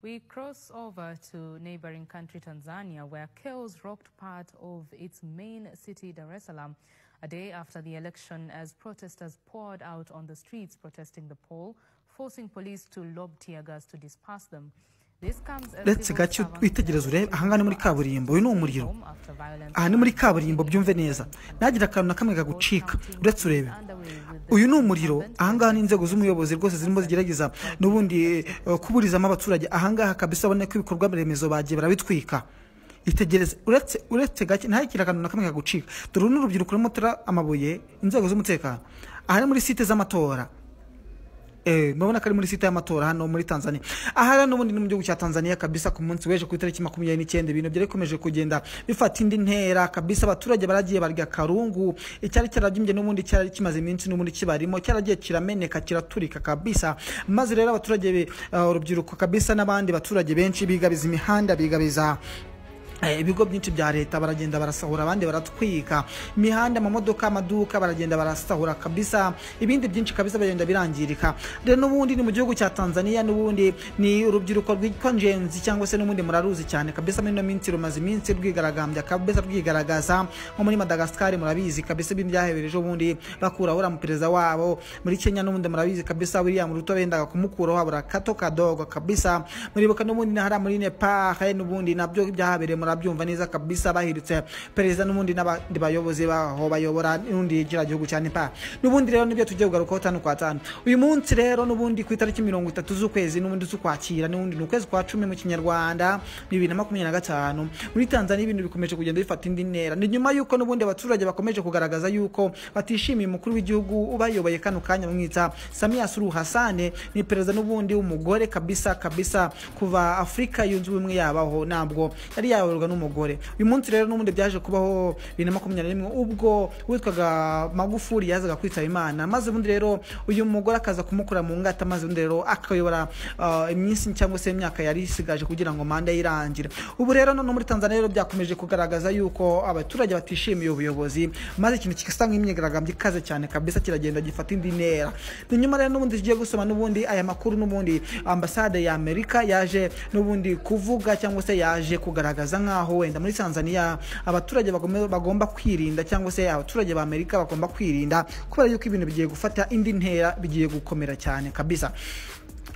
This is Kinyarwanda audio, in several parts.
We cross over to neighboring country Tanzania, where chaos rocked part of its main city, Dar es Salaam, a day after the election as protesters poured out on the streets protesting the poll, forcing police to lob tear gas to disperse them. This comes as Uretse gake witegereza urebe ahangaha ni muri kaburimbo. Uyu ni umuriro. Aha ni muri kaburimbo, byumve neza, ntagire akantu na kamwe kagucika. Uretse urebe, uyu ni umuriro. Ahangaha ni inzego z'umuyobozi rwose zirimo zigerageza n'ubundi kuburizamo abaturage ahangaha kabisa. Ubona ko ibikorwa remezo bagiye barabitwika. Itegereze, uretse gake, ntagire akantu na kamwe kagucika. Dore uru ni urubyiruko rurimo rutera amabuye inzego z'umutekano. Aha ni muri site z'amatora. Murabona ko ari muri site y'amatora hano muri Tanzania. Aha rero n'ubundi ni mu gihugu cya Tanzania kabisa. Ku munsi w'ejo ku itariki 29, ibintu byari bikomeje kugenda bifata indi ntera kabisa. Abaturage baragiye barya karungu. Icyari cyarabyimbye n'ubundi, cyari kimaze iminsi n'ubundi kibarimo, cyaragiye kirameneka, kiraturika kabisa. Maze rero abaturage urubyiruko kabisa n'abandi baturage benshi bigabiza imihanda, bigabiza ibigo byinshi bya leta, baragenda barasahura, abandi baratwika imihanda, amamodoka, amaduka, baragenda barasahura kabisa, ibindi byinshi kabisa bagenda birangirika. Rero n'ubundi ni mu gihugu cya Tanzania, n'ubundi ni urubyiruko rwitwa Gen Z cyangwa se n'ubundi muraruzi cyane kabisa. Muri ino minsi rumaze iminsi rwigaragambya kabisa, rwigaragaza. Nko muri Madagascar murabizi kabisa ibintu byahebereje ubundi bakuraho uriya muperezida wabo. Muri Kenya n'ubundi murabizi kabisa, William Ruto bendaga kumukuraho habura kato kadogo kabisa. Muribuka n'ubundi na hariya muri Nepal n'ubundi nabyo byahabereye, murabyumva neza kabisa, bahiritse perezida n'ubundi n'abandi bayobozi baho bayobora n'ubundi kiriya gihugu cya Nepal. N'ubundi rero nibyo tugiye kugarukaho tanu kwa tanu uyu munsi. Rero n'ubundi ku itariki 30 z'ukwezi n'ubundi z'Ukwakira, n'ubundi ni ukwezi kwa 10 mu Kinyarwanda, 2025, muri Tanzania ibintu bikomeje kugenda bifata indi ntera. Ni nyuma y'uko n'ubundi abaturage bakomeje kugaragaza yuko batishimiye umukuru w'igihugu ubayoboye kano kanya, bamwita Samia Suluhu Hassan. Ni perezida n'ubundi w'umugore kabisa kabisa. Kuva Afurika Yunze Ubumwe yabaho ntabwo yari yayoborwa n'umugore. Uyu munsi rero n'ubundi byaje kubaho 2021, ubwo witwaga Magufuli yazaga kwitaba Imana, maze ubundi rero uyu mugore akaza kumukura mu ngata, maze ubundi rero akayobora iminsi cyangwa se imyaka yari isigaje kugira ngo manda ye irangire. Ubu rero none muri Tanzania rero byakomeje kugaragaza yuko abaturage batishimiye ubuyobozi, maze ikintu kigasa nk'imyigaragambyo ikaze cyane kabisa kiragenda gifata indi ntera. Ni nyuma rero n'ubundi tugiye gusoma n'ubundi aya makuru. N'ubundi ambasade ya Amerika yaje n'ubundi kuvuga cyangwa se yaje kugaragaza nk'aho wenda muri Tanzania abaturage bagomba kwirinda, cyangwa se abaturage ba Amerika bagomba kwirinda, kubera yuko ibintu bigiye gufata indi ntera, bigiye gukomera cyane kabisa.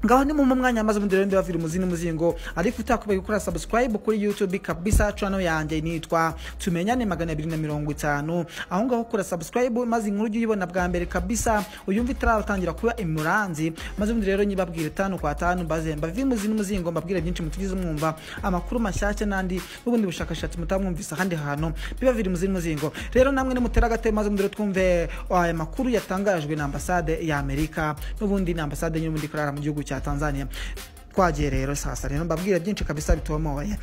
Ngaho ni mu mwanya, maze ubundi rero ndabavira umuzi n'umuzingo. Ariko utakubaye gukora subscribe kuri YouTube kabisa, channel yanjye nitwa Tumenyane 250. Aho ngaho kora subscribe, maze inkuru ujye uyibona bwa mbere kabisa, uyumva itaratangira kuba imuranzi. Maze ubundi rero nyibabwire tanu kwa tanu, mbaze mbavire umuzi n'umuzingo, mbabwire byinshi mutigeze mwumva, amakuru mashyashya n'andi n'ubundi bushakashatsi mutamwumvise ahandi hantu, bibavira umuzi n'umuzingo. Rero namwe nimutera agatebe, maze ubundi rero twumve aya makuru yatangajwe na ambasade ya Amerika, n'ubundi ni ambasade n'ubundi ikorera mu gihugu cya Tanzania. Twagiye rero sasa rero mbabwire byinshi kabisa bitomoye.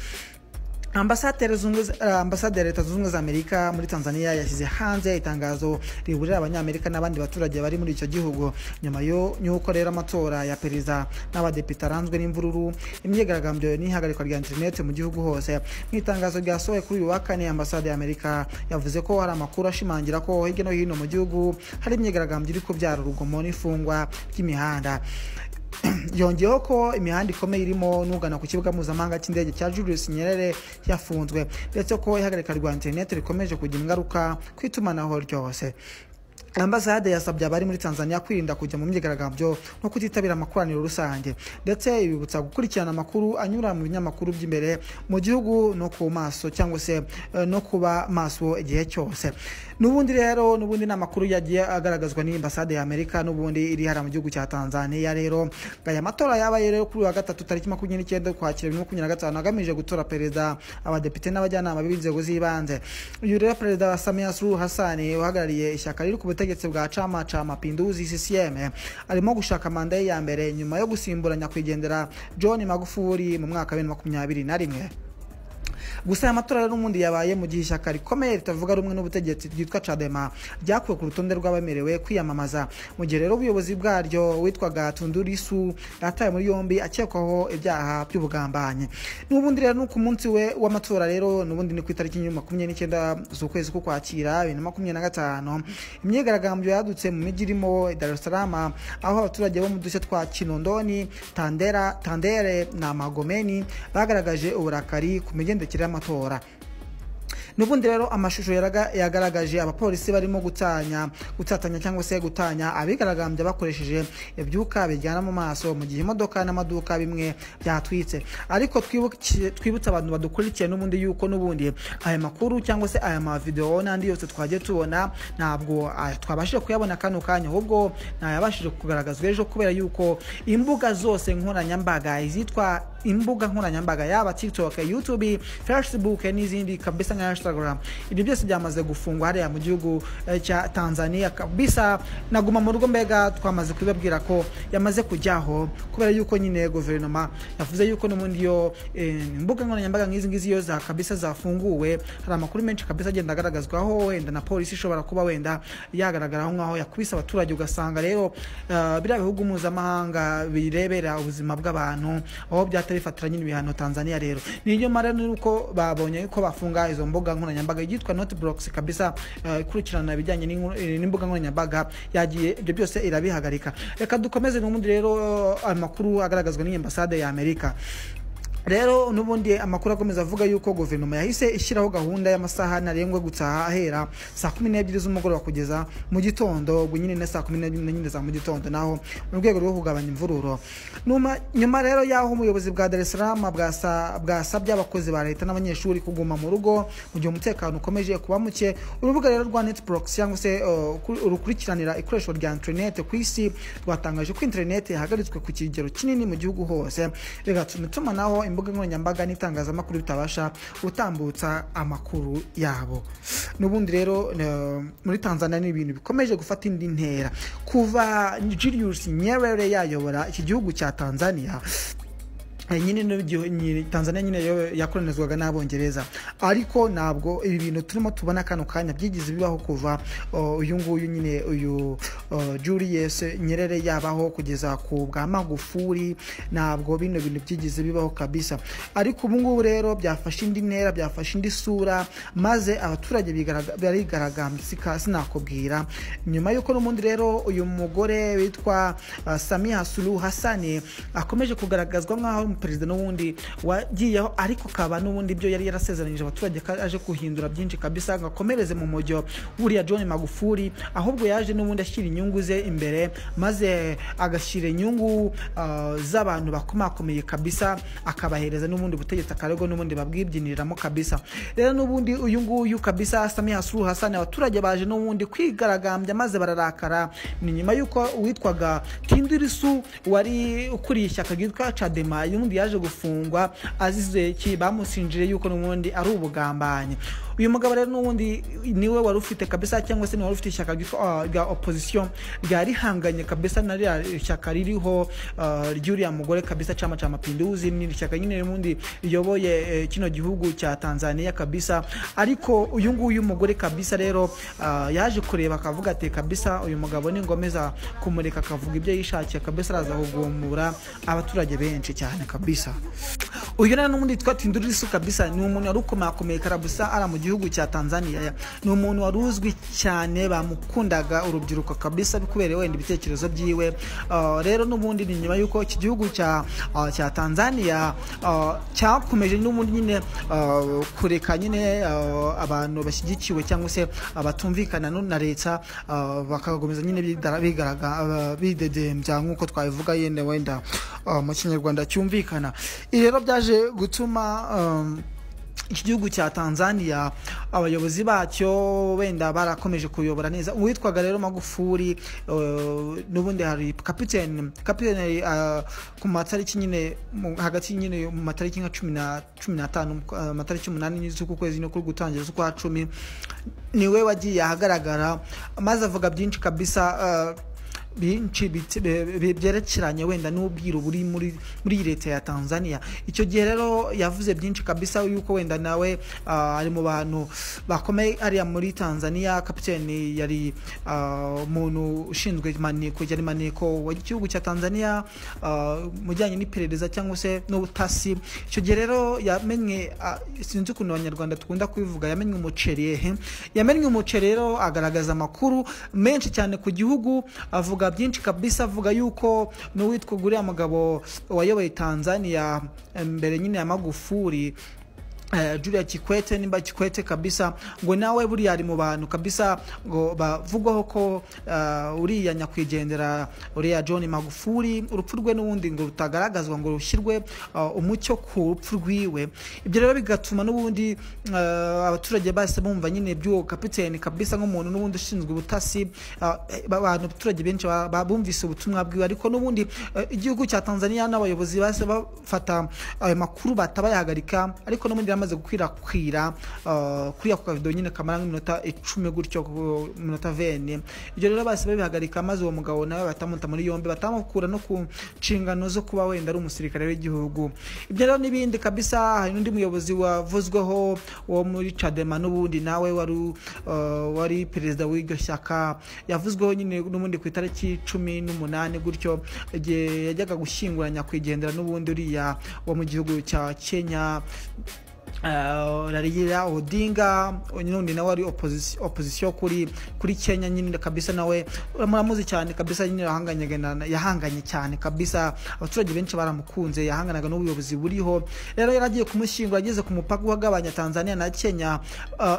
Ambasade ya Leta Zunze Ubumwe za Amerika muri Tanzania yashyize hanze itangazo riburira Abanyamerika n'abandi baturage bari muri icyo gihugu, nyuma yo y'uko rero amatora ya perezida n'abadepite aranzwe n'imvururu, imyigaragambyo n'ihagarikwa rya interineti mu gihugu hose. Mu itangazo ryasohowe kuri uyu wa kane, ambasade ya Amerika yavuze ko hari amakuru ashimangira ko hirya no hino mu gihugu hari imyigaragambyo iri kubyara urugomo n'ifungwa ry'imihanda. Yongeyeho ko imihanda ikomeye irimo n'ugana ku kibuga mpuzamahanga cy'indege cya Julius Nyerere yafunzwe, ndetse ko ihagarika rya interineti rikomeje kugira ingaruka ku itumanaho ryose. Ambasade yasabye abari muri Tanzania kwirinda kujya mu myigaragambyo no kutitabira amakoraniro rusange, ndetse ibibutsa gukurikirana amakuru anyura mu binyamakuru by'imbere mu gihugu no ku maso cyangwa se no kuba maso igihe cyose. N'ubundi rero n'ubundi ni amakuru yagiye agaragazwa n'ambasade ya Amerika n'ubundi iri hariya mu gihugu cya Tanzania. Rero aya matora yabaye rero kuri uyu wa gatatu tariki 29 Ukwakira 2025, agamije gutora perezida, abadepite n'abajyanama b'inzego z'ibanze. Uyu rero Perezida Samia Suluhu Hassan, uhagarariye ishyaka riri ku butegetsi bwa Chama cha Mapinduzi, CCM, arimo gushaka manda ye ya mbere nyuma yo gusimbura nyakwigendera John Magufuli mu mwaka wa 2021. Gusa aya matora n'ubundi yabaye mu gihe ishyaka rikomeye ritavuga rumwe n'ubutegetsi ryitwa Chadema ryakuwe ku rutonde rw'abemerewe kwiyamamaza, mu gihe rero ubuyobozi bwaryo witwaga Tundu Lissu yatawe muri yombi akekwaho ibyaha by'ubugambanyi. N'ubundi rero ku munsi we w'amatora rero n'ubundi ni ku itariki 29 z'ukwezi k'Ukwakira 2025, imyigaragambyo yadutse mu mijyi irimo Dar es Salaam, aho abaturage bo mu duce twa Kinondoni, Tandere na Magomeni bagaragaje uburakari ku migendekere y'amatora. N'ubundi rero amashusho yagaragaje abapolisi barimo gutatanya cyangwa se gutanya abigaragambya bakoresheje ibyuka bijyana mu maso, mu gihe imodoka n'amaduka bimwe byatwitse. Ariko twibutse abantu badukurikiye n'ubundi yuko n'ubundi aya makuru cyangwa se aya mavideo n'andi yose twagiye tubona ntabwo twabashije kuyabona kano kanya, ahubwo ntayabashije kugaragazwa ejo, kubera yuko imbuga zose nkoranyambaga izitwa imbuga nkoranyambaga yaba TikTok, YouTube, Facebook n'izindi kabisa nka Instagram, ibyo byose byamaze gufungwa hariya mu gihugu cya Tanzania kabisa. Naguma mu rugo mbega twamaze kubabwira ko yamaze kujyaho, kubera yuko nyine guverinoma yavuze yuko n'ubundi yo imbuga nkoranyambaga nk'izi ngizi yo za kabisa zafunguwe, hari amakuru menshi kabisa agenda agaragazwaho, wenda na polisi ishobora kuba wenda yagaragaraho nkaho yakubise abaturage. Ugasanga rero biriya bihugu mpuzamahanga birebera ubuzima bw'abantu aho byatari bifatira nyine ibihano Tanzania. Rero niyo mara nuko babonye ko bafunga izo mbuga nkoranyambaga yitwa Notblocks kabisa, ikurikirana ibijyanye n'imbuga nkoranyambaga yagiye ibyo byose irabihagarika. Reka dukomeze n'ubundi rero amakuru agaragazwa n'ambasade ya Amerika. Rero n'ubundi amakuru akomeza avuga yuko guverinoma yahise ishyiraho gahunda y'amasaha ntarengwa gutaha ahera saa 12 z'umugoroba kugeza mu gitondo, ubwo nyine na saa 12 nyine za mu gitondo, naho mu rwego rwo kugabanya imvururo. Nyuma rero y'aho umuyobozi bwa Dar es Salaam bwasabye abakozi ba leta n'abanyeshuri kuguma mu rugo mu gihe umutekano ukomeje kuba muke, urubuga rero rwa Netblocks cyangwa se urukurikiranira ikoreshwa rya internet ku isi rwatangaje ko internet yahagaritswe ku kigero kinini mu gihugu hose, bigatuma itumanaho, imbuga nkoranyambaga n'itangazamakuru bitabasha gutambutsa amakuru yabo. N'ubundi rero muri Tanzania ni ibintu bikomeje gufata indi ntera kuva Julius Nyerere yayobora iki gihugu cya Tanzania. Nyine Tanzania nyine yakoronizwaga n'Abongereza, ariko ntabwo ibi bintu turimo tubona kano kanya byigize bibaho kuva uyu nguyu nyine uyu Julius Nyerere yabaho kugeza ku bwa Magufuli, ntabwo bino bintu byigize bibaho kabisa. Ariko ubu ngubu rero byafashe indi ntera, byafashe indi sura, maze abaturage barigaragambya sinakubwira. Nyuma yuko n'ubundi rero uyu mugore witwa Samia Suluhu Hassan akomeje kugaragazwa nkaho perezida n'ubundi wagiyeho, ariko kaba n'ubundi ibyo yari yarasezeranyije abaturage aje kuhindura byinshi kabisa ngo akomereze mu mujyo buriya John Magufuli, ahubwo yaje n'ubundi ashyira inyungu ze imbere, maze agashyira inyungu z'abantu bakomakomeye kabisa, akabahereza n'ubundi butegetsi akarego n'ubundi babwibyiniramo kabisa. Rero n'ubundi uyu nguyu kabisa Samia Suluhu Hassan abaturage baje n'ubundi kwigaragambya maze bararakara. Ni nyuma yuko uwitwaga Tundu Lissu wari ukuriye ishyaka ryitwa Chadema n'ubundi yaje gufungwa azize iki, bamusinjire yuko n'ubundi ari ubugambanyi. Uyu mugabo rero n'ubundi niwe wari ufite kabisa cyangwa se niwe wari ufite ishyaka rya opposition ryarihanganye kabisa na rya ishyaka ririho ry'uriya mugore kabisa, Chama cha Mapinduzi, ni ishyaka nyine n'ubundi riyoboye kino gihugu cya Tanzania kabisa. Ariko uyu nguyu mugore kabisa rero yaje kureba akavuga ati kabisa uyu mugabo ni ngomeza kumureka akavuga ibyo yishakiye kabisa, araza kugumura abaturage benshi cyane kabisa. Uyu rero n'ubundi yitwa Tundu Lissu kabisa ni umuntu wari ukomakomeye kabisa ara mu gihugu cya Tanzania, ni umuntu wari uzwi cyane, bamukundaga urubyiruko kabisa kubera wenda ibitekerezo byiwe. Rero n'ubundi ni nyuma yuko iki gihugu cya Tanzania cyakomeje n'ubundi nyine kureka nyine abantu bashyigikiwe cyangwa se abatumvikana na leta bakagomeza nyine bigaragara bidedembya nk'uko twabivuga yende wenda mu Kinyarwanda cyumvikana. Rero byaje gutuma iki gihugu cya Tanzania abayobozi bacyo wenda barakomeje kuyobora neza. Uwitwaga rero Magufuli n'ubundi hari kapitene ku matariki nyine hagati nyine mu matariki nka 15 matariki 8 z'uku kwezi no kuri gutangira z'ukwa 10 niwe wagiye ahagaragara maze avuga byinshi kabisa. byinshi byerekeranye wenda n'ubwiru buri muri leta ya Tanzania. Icyo gihe rero yavuze byinshi kabisa yuko wenda nawe ari mu bantu bakomeye ariya muri Tanzania. Kapiteni yari umuntu ushinzwe maneko, yari maneko w'igihugu cya Tanzania mujyanye n'iperereza cyangwa se n'ubutasi. Icyo gihe rero yamenye, sinzi ukuntu abanyarwanda tukunda kubivuga, yamenye umuceri. Yamenye umuceri rero agaragaza amakuru menshi cyane ku gihugu, avuga byinshi kabisa, avuga yuko n'uwitwa guriya mugabo wayoboye Tanzania mbere nyine ya Magufuli, Julia Kikwete, nimba Kikwete kabisa, ngo nawe buriya ari mu bantu kabisa ngo bavugwaho ko uriya nyakwigendera uriya John Magufuli urupfu rwe n'ubundi ngo rutagaragazwa ngo rushyirwe umucyo ku rupfu rwiwe. Ibyo rero bigatuma n'ubundi abaturage bahise bumva nyine by'uwo kapiteni kabisa nk'umuntu n'ubundi ushinzwe ubutasi. Abantu abaturage benshi bumvise ubutumwa bwiwe, ariko n'ubundi igihugu cya Tanzania n'abayobozi bahise bafata ayo makuru batabayahagarika, ariko n'ubundi amaze gukwirakwira kuri ako kavido nyine kamara nk'iminota 10 gutyo, minota 20. Ibyo rero bahise babihagarika, maze uwo mugabo nawe batamuta muri yombi, batamukura no ku nshingano zo kuba wenda ari umusirikare w'igihugu. Ibyo rero n'ibindi kabisa. Hari n'undi muyobozi wavuzweho wo muri Chadema n'ubundi nawe wari perezida w'iryo shyaka, yavuzweho nyine n'ubundi ku itariki 18 gutyo, igihe yajyaga gushyingura nyakwigendera n'ubundi uriya wo mu gihugu cya Kenya, Raila Odinga, n'undi nawe ari opposition kuri Kenya nyine kabisa, nawe muramuzi cyane kabisa nyine, yahanganye cyane kabisa, abaturage benshi baramukunze, yahanganaga n'ubuyobozi buriho. Rero yaragiye kumushyingura ageze ku mupaka wagabanya Tanzania na Kenya,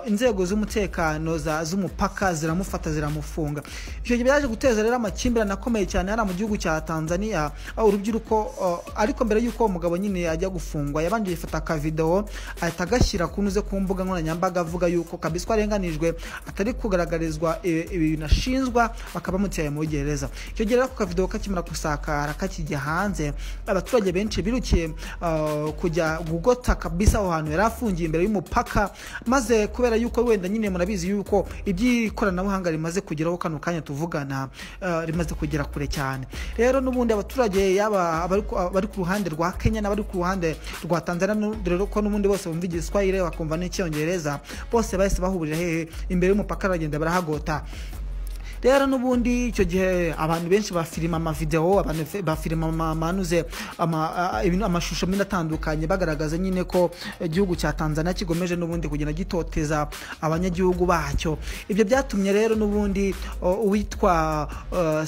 inzego z'umutekano z'umupaka ziramufata ziramufunga. Icyo gihe byaje guteza rero amakimbirane akomeye cyane hariya mu gihugu cya Tanzania, urubyiruko. Ariko mbere y'uko umugabo nyine ajya gufungwa, yabanje yifata akavideo ahita agashyira kunuze ku mbuga nkoranyambaga, avuga yuko kabisa arenganijwe, atari kugaragarizwa ibintu ashinzwa, bakaba bamuteye mu gereza. Icyo gihe rero ku kavideo kakimara gusakara kakijya hanze, abaturage benshi birukiye kujya gugota kabisa aho hantu yari afungiye imbere y'umupaka, maze kubera yuko wenda nyine murabizi yuko iby'ikoranabuhanga rimaze kugeraho kano kanya tuvugana, rimaze kugera kure cyane. Rero n'ubundi abaturage yaba abari ku ruhande rwa Kenya n'abari ku ruhande rwa Tanzania, rero ko n'ubundi bose bumva igiswahili bakumva n'icyongereza, bose bahise bahurira hehe imbere y'umupaka, baragenda barahagota. Rero n'ubundi icyo gihe abantu benshi bafilima amavideo, abantu bafilima amanuze amashusho menshi atandukanye, bagaragaza nyine ko igihugu cya Tanzania kigomeje n'ubundi kugenda gitoteza abanyagihugu bacyo. Ibyo byatumye rero n'ubundi uwitwa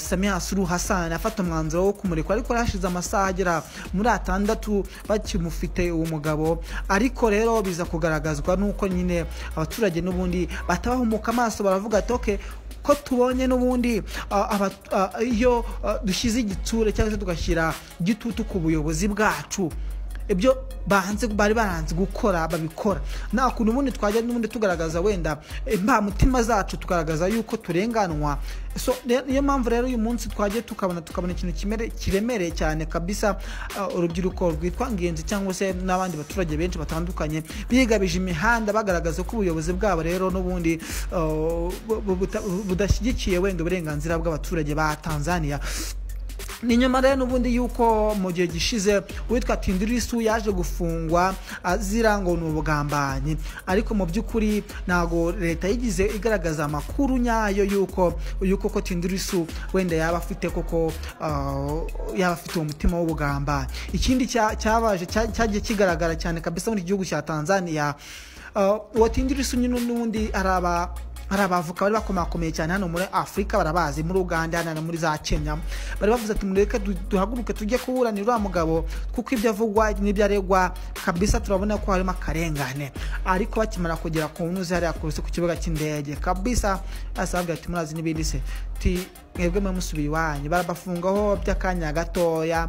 Samia Suluhu Hassan afata umwanzuro wo kumurekura, ariko hashize amasaha agera muri 6 bakimufite uwo mugabo. Ariko rero biza kugaragazwa nuko nyine abaturage n'ubundi batabahumuka amaso, baravuga ati okay, ko tubonye n'ubundi iyo dushyize igitsure cyangwa se tugashyira igitutu ku buyobozi bwacu, ibyo banze bari baranze gukora babikora, nta kuntu ubundi twajya n'ubundi tugaragaza wenda imbamutima zacu, tugaragaza yuko turenganwa. So niyo mpamvu rero uyu munsi twagiye tukabona ikintu kiremereye cyane kabisa, urubyiruko rwitwa Ngenzi cyangwa se n'abandi baturage benshi batandukanye bigabije imihanda, bagaragaza ko ubuyobozi bwabo rero n'ubundi budashyigikiye wenda uburenganzira bw'abaturage ba Tanzania. Ni nyuma rero n'ubundi yuko mu gihe gishize uwitwa Tundu Lissu yaje gufungwa azira ngo ni ubugambanyi, ariko mu by'ukuri ntago leta yigize igaragaza amakuru nyayo yuko ko Tundu Lissu wenda yaba afite koko yaba afite umutima w'ubugambanyi. Ikindi cyabaje cyagiye kigaragara cyane kabisa muri gihugu cya Tanzania, uwo Tundu Lissu nyine n'ubundi hari abavoka bari bakomakomeye cyane hano muri Afrika, barabazi muri Uganda na muri za Kenya, bari bavuze ati mureke duhaguruke tujye kuburanira uriya mugabo, kuko ibyo avugwa n'ibyo aregwa kabisa turabona ko harimo akarengane. Ariko bakimara kugera ku ntuzi hariya ku kibuga cy'indege kabisa, asabwa ati murazi n'ibindi se, ti mwebwe mwe musubiye iwanyu. Barabafungaho by'akanya gatoya,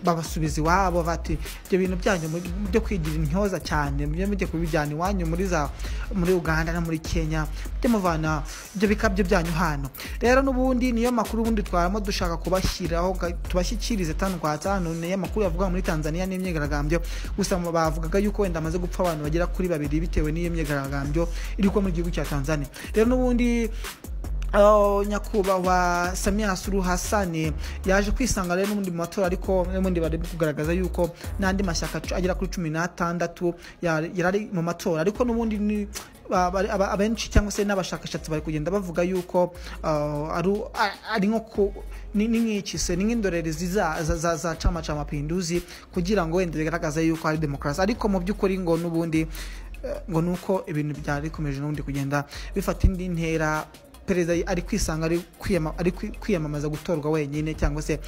babasubiza iwabo, bati ibyo bintu byanyu byo kwigira intyoza cyane mujye kubijyana iwanyu muri Uganda no muri Kenya, mujye muvana ibyo bikabyo byanyu hano. Rero n'ubundi niyo makuru ubundi twaramo dushaka kubashyiraho, tubashyikirize tanu kwa tanu. Niyo makuru yavuga muri Tanzania n'imyigaragambyo, gusa bavugaga yuko wenda amaze gupfa abantu bagera kuri 2 bitewe n'iyo myigaragambyo iri kuba mu gihugu cya Tanzania. Rero n'ubundi Nyakubahwa Samia Suluhu Hassan yaje kwisanga rero n'ubundi mu matora, ariko n'ubundi bari kugaragaza yuko n'andi mashyaka agera kuri 16 yari mu matora, ariko n'ubundi ni abenshi cyangwa se n'abashakashatsi bari kugenda bavuga yuko ari nko ni nk'iki se, ni nk'indorerezi za Chama cha Mapinduzi, kugira ngo wenda bigaragaze yuko hari demokarasi, ariko mu by'ukuri ngo n'ubundi ngo nuko ibintu byari bikomeje n'ubundi kugenda bifata indi ntera. Perezida ari kwisanga ari kwiyamamaza gutorwa wenyine cyangwa se